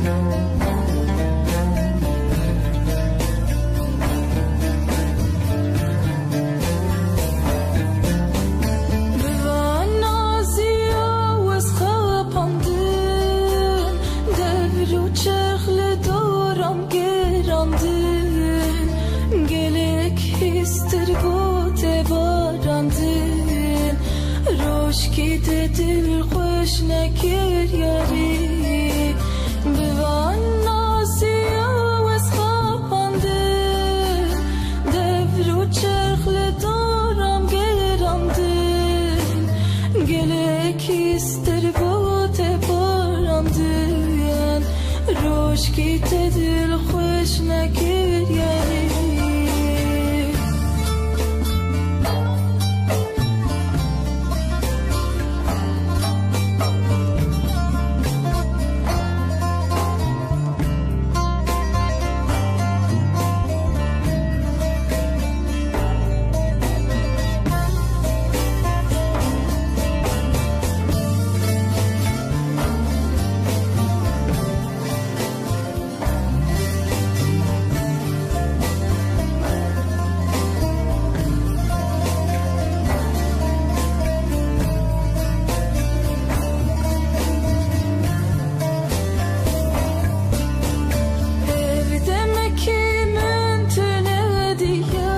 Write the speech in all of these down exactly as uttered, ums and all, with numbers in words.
Bi van naziya wez xapandin, devr û çerx li doram gerandin, gelek hîstir bo te barandin, rojkî te dilxweş nekir yarî. Bi van naziya wez xapandin, devr û çerx li doram gerandin, gelek hîstir bo te barandin, rojkî te dilxweş nekir yarî. Ev demekê min tune diya,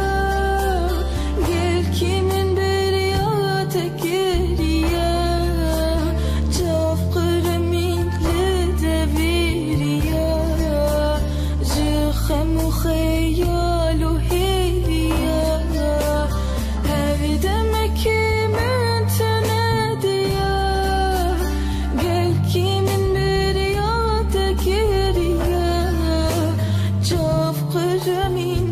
gelkî min beriya te kiriye, çav qirmîn li devîriye, ji xem û xeyal û hêviye. Ev demekê min tune diye, gelkî min beriya te kiriye, çav qirmîn